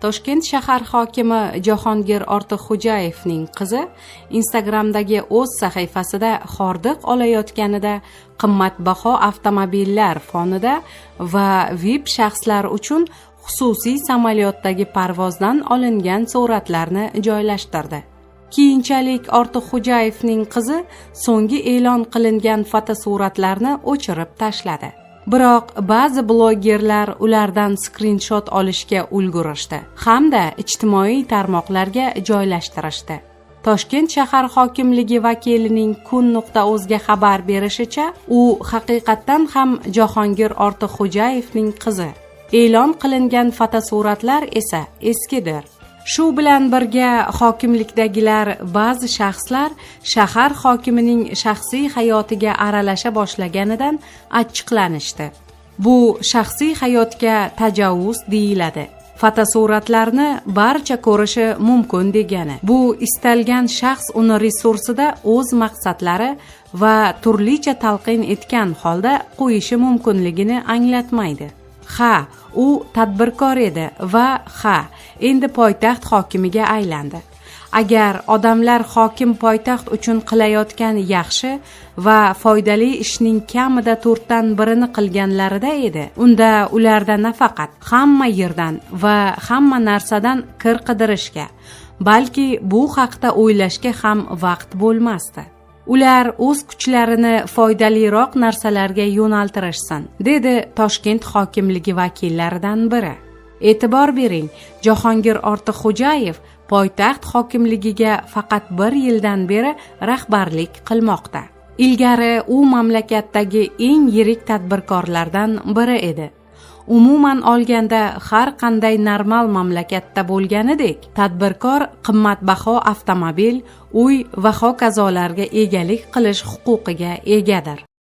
Toshkent shahar hokimi Jahongir Ortiqxo'jayevning qizi Instagramdagi o'z sahifasida hordiq olayotganida qimmatbaho avtomobillar fonida va VIP shaxslar uchun xususiy samolyotdagi parvozdan olingan suratlarni joylashtirdi. Keyinchalik Ortiqxo'jayevning qizi so'nggi e'lon qilingan fotosuratlarni o'chirib tashladi. Biroq ba'zi blogerlar ulardan skrinshot olishga ulgurishdi hamda ijtimoiy tarmoqlarga joylashtirishdi. Toshkent shahar hokimligi vakilining kun.o'zga xabar berishicha, u haqiqatdan ham Jahongir Ortiqxo'jayevning qizi. E'lon qilingan fotosuratlar esa eskidir. Shu bilan birga hokimlikdagilar ba'zi shaxslar shahar hokimining shaxsiy hayotiga aralasha boshlaganidan achchiqlanishdi. Bu shaxsiy hayotga tajovuz deyiladi. Fotosuratlarni barcha ko'rishi mumkin degani. Bu istalgan shaxs uni resursida o'z maqsadlari va turlicha talqin etgan holda qo'yishi mumkinligini anglatmaydi. Ha, u tadbirkor edi va ha, endi poytaxt hokimiga aylandi. Agar odamlar hokim poytaxt uchun qilayotgan yaxshi va foydali ishning kamida 1/4 ini qilganlarida edi, unda ularda nafaqat hamma yerdan va hamma narsadan kir qidirishga, balki bu haqda o'ylashga ham vaqt bo'lmasdi. Ular o'z kuchlarini foydaliroq narsalarga yo'naltirishsin, dedi Toshkent hokimligi vakillaridan biri. E'tibor bering, Jahongir Ortiqxo'jayev poytaxt hokimligiga faqat bir yildan beri rahbarlik qilmoqda. Ilgari u mamlakatdagi eng yirik tadbirkorlardan biri edi. Umuman olganda, har qanday normal mamlakatda bo'lganidek, tadbirkor qimmatbaho avtomobil, uy va hokazolarga egalik qilish huquqiga egadir.